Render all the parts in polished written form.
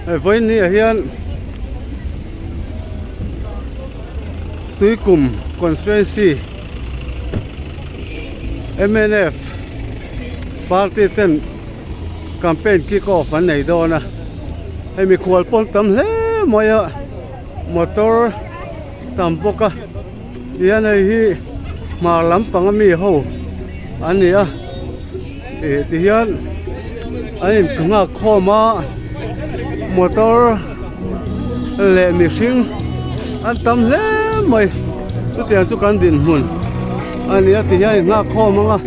Hei vawiin ni ah hian Tuikum constituency mnf party ten campaign kick off an nei dawn a hei mikhual pawh an tam hle mai a motor tam bawk a tihian hei hi hmar lampang ami ho an ni a ih tihian an in nghak khawm a motor leh mihring an tam hle mai chutiang chu kan dinhmun a ni a tihian in nghak khawm ang a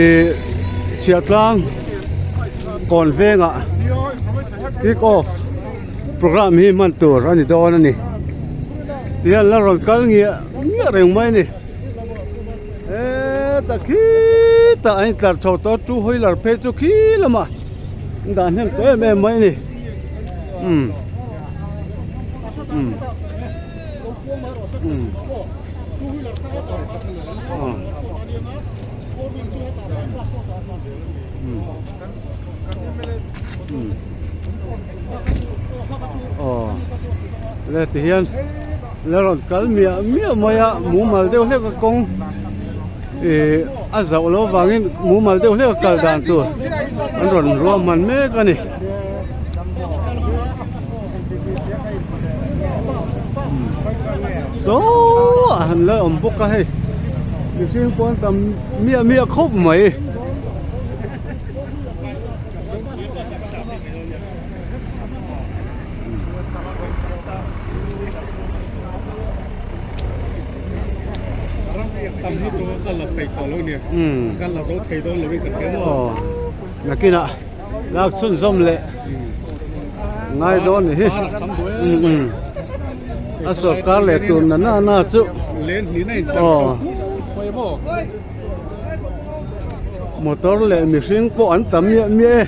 ih chhiahtlang kawn vengah kick off program hi hman tur a ni dawn a ni tihian la rawn kal ngiah ngiah reng mai a ni. Heta khitah an intlar chho tawh a two wheeler phei chu khi lamah an dah hnem tawh em em mai a ni umm umm umm aw umm aw le tihian. La rawn kal miah miah mai a mumal deuh hlek a kawng ih a zauh loh avangin mumal deuh hlek a kal dan tur an rawn ruahman mek a ni. Saw a han la awm bawk a hei mihring pawh an tam miah miah khawp mai. Nakinah lak chhunzawm leh ngai dawn ni hi a sawrkar leh tur na na na chu aw motor leh mihring pawh an tam miah miah e.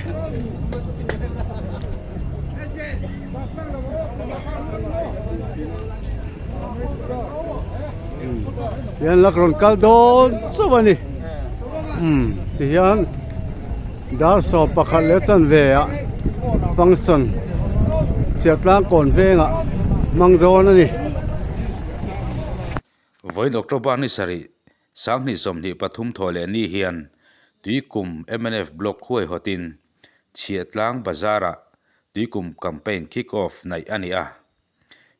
Hian lak rawn kal dawn chauh a ni umm tihian dar 11 leh chanve ah function chhiahtlang kawn vengah hmang dawn a ni. Vawiin October ni sarih 2023 thawh leh ni hian Tuikum mnf Block huaihawtin Chhiahtlang Bazar-ah Tuikum Campaign Kick-Off naih a ni a.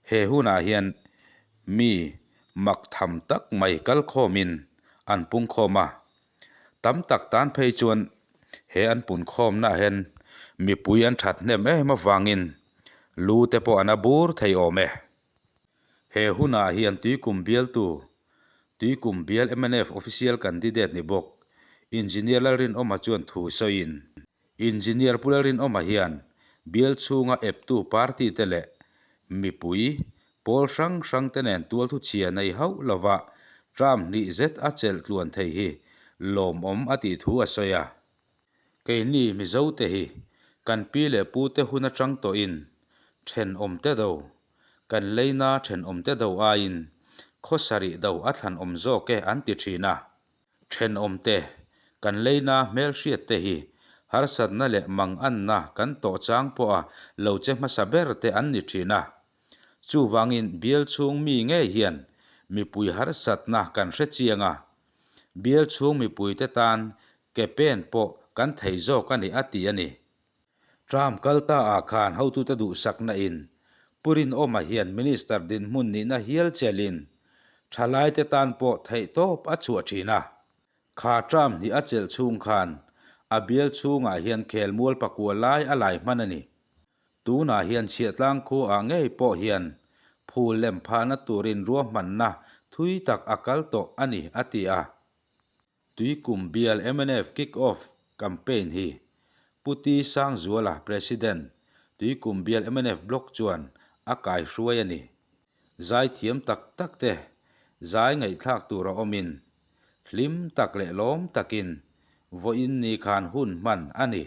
He hunah hian mi mak tham tak mai kalkhawmin an pungkhawm a. Tam tak tan phei chuan he an punkhawmnaah hian mipui an that hnem em avangin lu te pawh an a bur thei awm e. He hunah hian Tuikum bialtu Tuikum bial mnf official candidate ni bawk Engineer Lalrinawma chuan thu sawiin, Engineer Pu Lalrinawma hian bial chhunga eptu party te leh mipui pawl hrang hrang te nen tualthuchhia nei hauh lova term hnih zet a chelh tluan thei hi lawmawm a tih thu a sawi a. Keini Mizote hi kan pi leh pute hun atang tawhin thenawmte do Kan leina thenawmte do aiin khaw sarih do a thlanawm zawk e an ti thin a. Thenawmte, kan leina hmelhriatte hi harsatna leh manganna kan tawh chang pawha lo che hmasa ber te an ni thin a. Chuvangin bial chhung mi ngei hian mipui harsatna kan hre chiang a. Bial chhung mipuite tan ke pen pawh kan thei zawk a ni a ti a ni. Trump kal ta ah khan hotute duhsakna in Pu Rinawma hian Minister dinhmun nihna hial chelin thalaite tan pawh theihtawp a chhuah thin a. Kha Trump hnih a chelh chhung khan a bial chhungah hian khelmual pakua lai a lai hman a ni. Tunah hian chhiahtlang khua ah ngei pawh hian phul lem phahna turin ruahmanna thui tak a kal tawh a ni, a ti a. Tuikum bial mnf Kick Off Campaign hi Pu T Sangzuala, President, Tuikum bial mnf Block chuan a kaihruai a ni. Zai thiam tak tak te zai ngaihthlak tur a awmin hlim tak leh lawm takin vawiin ni khan hun hman a ni.